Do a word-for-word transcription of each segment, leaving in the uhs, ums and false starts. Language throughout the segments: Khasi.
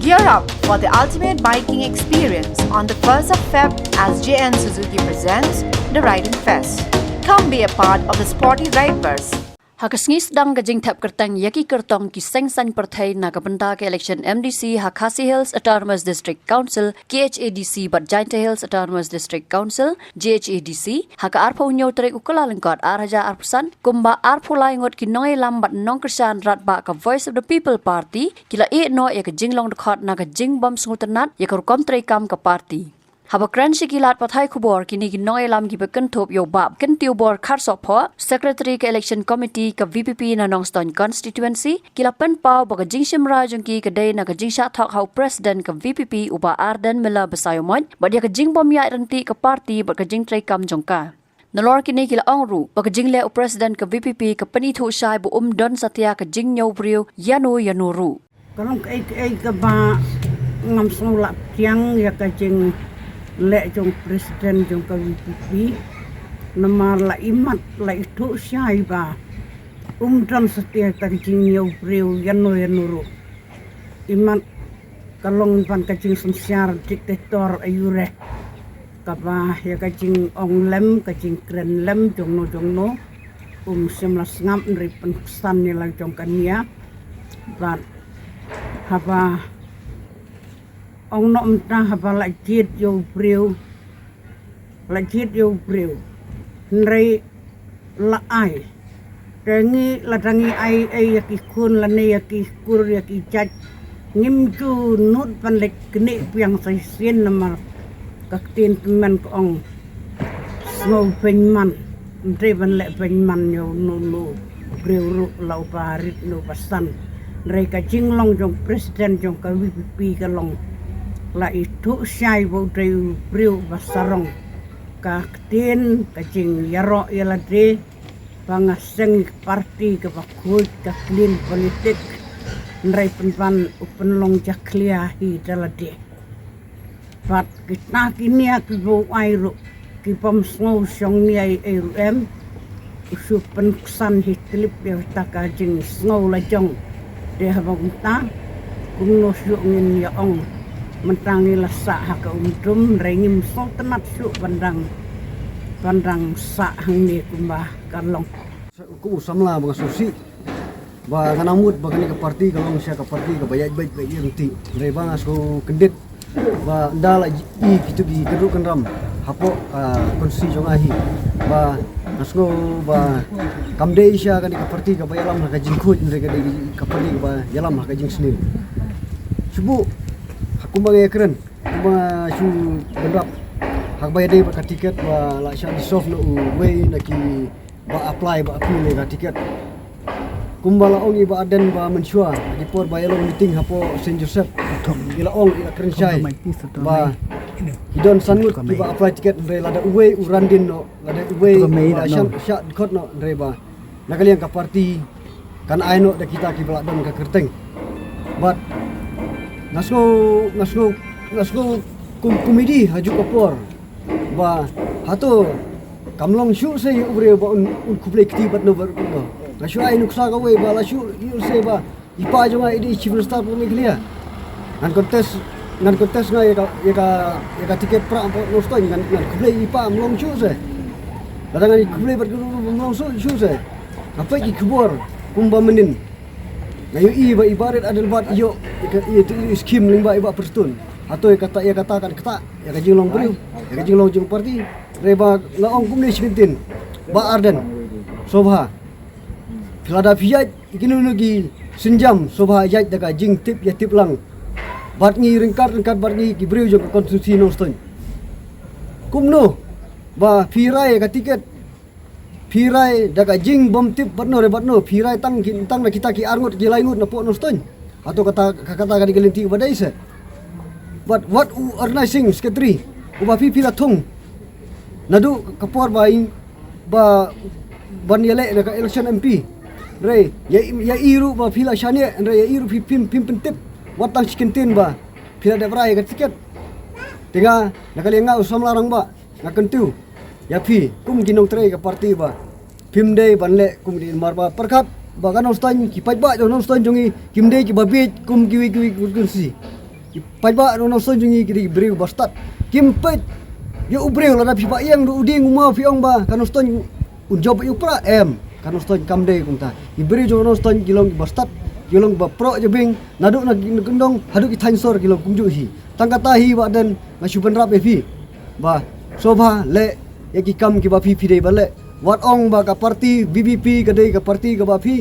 Gear up for the ultimate biking experience on the first of Feb as J N Suzuki presents the Riding Fest. Come be a part of the sporty Rideverse. Ha ka sngi sdang ka jingthep kyrteng ïa ki kyrtong ki seng saiñ pyrthei na ka bynta ka election M D C ha Khasi Hills Autonomous District Council, K H A D C, bad Jaintia Hills Autonomous District Council, J H A D C, ha ka arphew hynñiew tarik u Kyllalyngkot ar hajar arphew san, kumba arphew lai ngut ki nongïalam bad nongkyrshan radbah ka Voice of the People Party ki la ïeh noh ïa ka jinglong dkhot na ka jingbym sngewtynnat ïa ka rukom treikam ka party. Haba kren sha ki lad pathai khubor, kine ki nongïalam kiba kynthup ïa u Bah Kyntiew Bor Kharsohphoh, Secretary ka Election Committee ka V P P na Nongstoiñ Constituency, ki la pynpaw ba ka jingshim rai jong ki ka dei na ka jingshah thok ha u President ka V P P u Bah Ardent Miller Basaiawmoit bad ïa ka jingbym ïaid ryntih ka party bad ka jingtreikam jong ka. Nalor kine ki la ong ruh ba ka jingleh u President ka V P P ka pynithuh shai ba um don satia ka jingñiew briew ïano ïano ruh. Ka long kaei kaei kaba ngam sngew lah pdiang ïa ka jingleh jong President jong ka V P P. Namar la imat la ithuh shai ba um don satia ta ka jingñiew briew ïano ïano ruh. Imat ka long ban ka jingsynshar dictator aiu re. Kaba ïa ka jingong lem, ka jingkren lem jongno jongno. Um shym la sngap, hynrei pynksan ïa la jong ka nia. Bad haba ong noh mynta haba la jied ïa u briew, la jied ïa u briew, hynrei la ai. Te ngi lada ngi ai ei ïa ki khun lane ïa ki kur ïa ki jait, ngim ju nud ban leit knieh biang sa shisien namar ka ktien tymmen ka ong, sngew beiñman. Ym dei ban leh beiñman ïa uno uno u briew ruh, la uba rit ne uba san. Hynrei ka jinglong jong President jong ka V P P ka long la ithuh shai ba u dei u briew uba sarong. Ka ktien, ka jingïaroh ïa lade ba nga seng ïa ka party kaba khuid, ka clean politic. Hynrei pynban u pynlong jakhlia hi da lade. Bad kita ki nia kiba u ai ruh, ki bym sngew shong nia ei ei ruh em. U shu pynksan hi tlip ïa kata ka jingsngew la jong. Te haba kumta, kumno shuh ngin ïa ong. Mynta ngi la sah ha ka um dum, hynrei ngim sngewtynnat shuh ban dang, ban dang sah hangne kumba ka long. Kum u samla ba nga sngewsih ba nga nang mut ba kane ka party ka long sha ka party kaba ïaid beit beit ïa ryntih. Hynrei ba nga sngewkyndit ba ynda la i kito ki kynruh kynram hapoh, ah, constituency jong nga hi, ba nga sngew ba kam dei sha kane ka party kaba ïalam ha ka jingkhuid, hynrei ka dei ka party kaba ïalam ha ka jingsniew. Shu buh ha kumba nga ïakren, kumba nga shu bynrap ha kaba ïadei bad ka tiket ba la shah dissolve na uwei na ki ba apply ba appeal ïa ka tiket. Kumba la ong i Bah Ardent ba mynshuwa ha ki por ba ïa long meeting hapoh Saint Joseph, i la ong, i la kren shai ba ki don san ngut kiba apply tiket, hynrei lada uwei u randin noh, lada uwei ba shah, shah dkhot noh, hynrei ba na ka liang ka party kan ai noh da kita kiba la don ka kyrteng. Bad nga sngew, nga sngew, nga sngew kum komedi ha juk ka por. Ba hato kam long shuh se ïa u briew ba un, un khublei kti bad no bad no. Nga shu ai nuksa kawei ba la shu ïoh se ba i pa jong nga i dei Chief Minister pdeng Meghalaya. Ngan contest, ngan contest nga ïa ka, ïa ka, ïa ka tiket pra pdeng Nongstoiñ, ngan, ngan khublei i pa, ym long shuh se. Lada ngan khublei bad ka ruh ym long shuh, shuh se. Nga peit ki khubor kumba mynnin. Nga ïohi ba i Bah Ardent Adelbert ïoh ïa ka, ïa ka, ïa ka skim lyngba i Bah Prestone. Hato ïa kata, ïa kata kan kata ïa ka jinglong briew, ïa ka jinglong jong party. Hynrei ba nga ong kumne shi kyntien, Bah Ardent, sngewbha, phi lada phi ïaid ïa kino kino ki sienjam, sngewbha ïaid da ka jingtip ïatip lang bad ngi, ryngkat ryngkat bad ngi ki briew jong ka constituency Nongstoiñ. Kumno ba phi rai ïa ka tiket, phi rai da ka jingbymtip bad no re bad no, phi rai tang ki, tang na kita ki ar ngut ki lai ngut na pdeng Nongstoiñ. Hato kata, ka, kata ka dei ka lynti ba dei se. Bad wat u organizing secretary uba phi, phi la thung naduh ka por ba i, ba, ban ïaleh na ka election M P. Hynrei ïa, ïa i ruh ba phi la shaniah, hynrei ïa i ruh phi, phim, phim pyntip wat tang shi kyntien ba phi la dep rai ïa ka tiket. Te nga na ka liang nga u samla rangbah, nga kyntiew ïa phi kum ki nongtrei ka party ba phim dei ban leh kum ki, namar ba pyrkhat ba ka Nongstoiñ, ki paidbah jong Nongstoiñ jong ngi kim dei kiba bieit kum kiwei kiwei ki constituency. Paidbah na Nongstoiñ jong ngi ki dei ki briew ba stad. Kim peit ïa u briew lada phi ba ïeng da u dieng u maw phi ong ba ka Nongstoiñ un jop ïa u pra, em. Ka Nongstoiñ kam dei kumta. Ki briew jong Nongstoiñ ki long ki ba stad, ki long ba proh jabieng, naduh na ki kyndong haduh ki thaiñ sor ki long kumjuh hi. Tang kata hi Bah Ardent, nga shu bynrap ïa phi ba sngewbha leh ïa ki kam kiba phi phi dei ban leh. Wat ong ba ka parti V P P ka dei ka parti kaba phi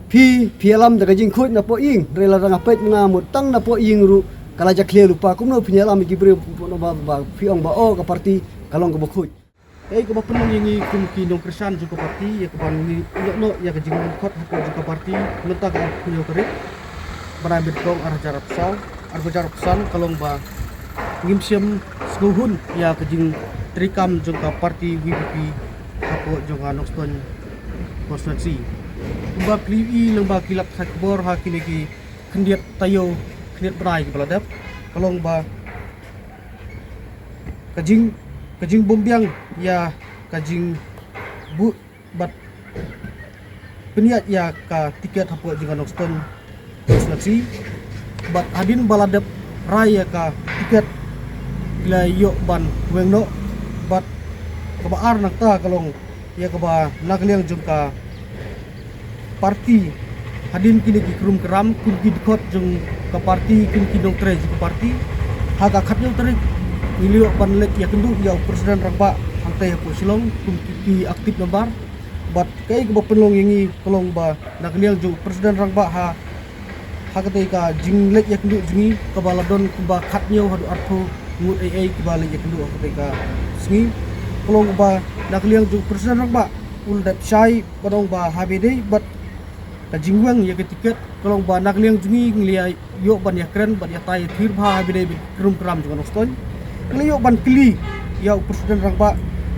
phi phi ïalam da ka jingkhuid na poh ïing, hynrei lada nga peit ma nga mut tang na poh ïing ruh ka la jakhlia lypa, kumno phin ïalam ïa ki briew ba, ba, ba phi ong ba, oh, ka parti ka long kaba khuid. Kaei kaba pynlong ïa ngi kum ki nongkyrshan jong ka parti ïa kaba ngi ïoh noh ïa ka jingdon khot hapoh jong ka parti mynta ka arphew hynñiew tarik bnai Meitei ar hajar arphew saw, ar hajar arphew san, ka long ba ngim shym sngewhun ïa ka jingtreikam jong ka parti V P P hapoh jong ka Nongstoiñ constituency. Kumba phi ïohi lyngba ki lad pathai khubor ha kine ki khyndiat taïew khyndiat bnai kiba la dep, ka long ba ka jing, ka jingbymbiang ïa ka jingbuh bad pynïaid ïa ka tiket hapoh jong ka Nongstoiñ constituency. Bad hadien ba la dep rai ïa ka tiket, ki la ïoh ban weng noh. Bad kaba ar nangta ka long ïa kaba na ka liang jong ka parti, hadien kine ki krum kram kum ki dkhot jong ka parti, kum ki nongtrei jong ka parti, ha ka khathynñiew tarik ngi la ïoh ban leit ïakynduh ïa u President Rangbah hangtei hapoh Shillong kum ki, ki active member. Bad kaei kaba pynlong ïa ngi ka long ba na ka liang jong u President Rangbah ha, ha katei ka jingleit ïakynduh jong ngi kaba la don kumba khathynñiew haduh arphew ngut ei ei kiba leit ïakynduh ha katei ka sngi, ka long ba na ka liang jong u President Rangbah u la dep shai ban ong ba haba dei bad ka jingweng ïa ka tiket, ka long ba na ka liang jong ngi ngi la ïoh ban ïakren bad ïatai ïathir bha haba dei bad ki krum kram jong ka Nongstoiñ. Ngi la ïoh ban kylli ïa u President Rangbah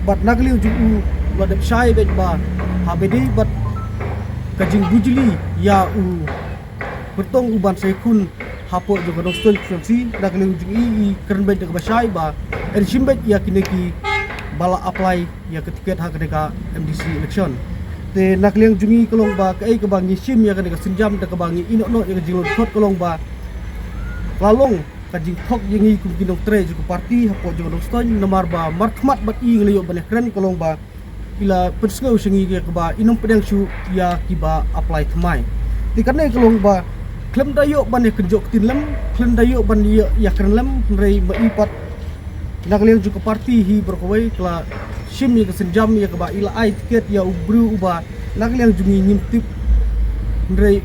bad na ka liang jong u la dep shai beit ba haba dei bad ka jingbujli ïa u kyrtong u ban sa ïakhun hapoh jong ka Nongstoiñ constituency. Na ka liang jong i, i kren beit da kaba shai ba yn shim beit ïa kine kiba la apply ïa ka tiket ha kane ka M D C election. Te na ka liang jong ngi ka long ba kaei kaba ngi shim ïa kane ka sienjam da kaba ngi ïehnoh noh ïa ka jinglong dkhot ka long ba la long ka jingthok ïa ngi kum ki nongtrei jong ka parti hapoh jong ka Nongstoiñ, namar ba markhmat bad i ngi la ïoh ban ïakren ka long ba i la pynsngew sha ngi ïa kaba i nym pdiang shuh ïa kiba apply thymmai. Te kane ka long ba khlem da ïoh ban ïakynjoh ktien lem, khlem da ïoh ban ïa, ïakren lem, hynrei ma i pat na ka liang jong ka parti hi baroh kawei ka la shim ïa ka sienjam ïa kaba i la ai tiket ïa u briew uba na ka liang jong ngi ngim tip, hynrei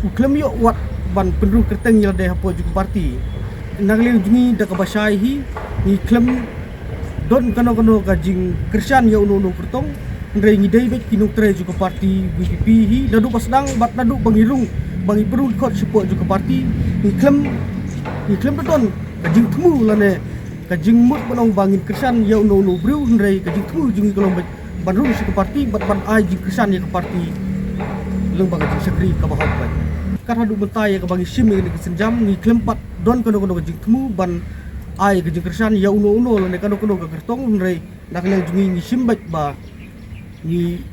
u khlem ïoh wat ban pynrung kyrteng ïa lade hapoh jong ka parti. Na ka liang jong ngi da kaba shai hi ngi khlem don kano kano ka jingkyrshan ïa uno uno u kyrtong, hynrei ngi dei beit ki nongtrei jong ka parti V P P hi naduh ba sdang bad naduh ba ngi rung, ba ngi pynrung dkhot shapoh jong ka parti. Ngi khlem, ngi khlem da don ka jingthmu lane ka jingmut ban ong ba ngin kyrshan ïa uno uno u briew, hynrei ka jingthmu jong ngi ka long beit ban rung sha ka parti bad ban ai jingkyrshan ïa ka parti lyngba ka jingshakri kaba hok beit. Kat haduh mynta ïa kaba ngi shim ïa kane ka sienjam ngi khlem pat don kano kano ka jingthmu ban ai ka jingkyrshan ïa uno uno lane kano kano ka kyrtong, hynrei na ka liang jong ngi ngi shim beit ba ngi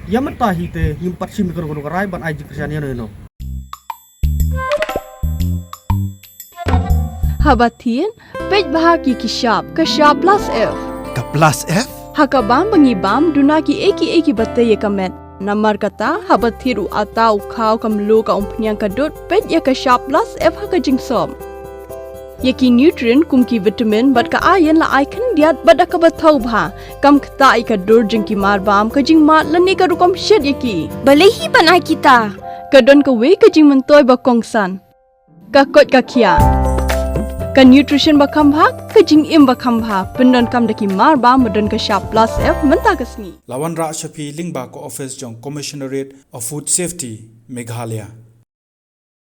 ïa mynta hi te ngim pat shim ïa kano kano ka rai ban ai jingkyrshan ïano ïano. Haba thied, peit bha ki ki shap, ka shap plus F. Ka plus F? Ha ka bam ba ngi bam, duna kiei kiei kiba tei ïa ka met. Namar kata, haba thied u atta, u khaw, ka mluh, ka umphniang, ka dud, peit ïa ka shap plus F ha ka jingsop. Ïa ki nutrient kum ki vitamin bad ka iron la ai khyndiat bad da kaba thaw bha. Kam ktah ïa ka dur jong ki marbam, ka jingmad lane ka rukom shet ïa ki. Balei hi ban ai kita? Ka don kawei ka jingmyntoi ba kongsan. Ka koit ka khiah. Ka nutrition ba kham bha, ka jingim ba kham bha. Pyndonkam da ki marbam ba don ka shap plus F mynta ka sngi. La wanrah sha phi lyngba ka office jong Commissionerate of Food Safety, Meghalaya.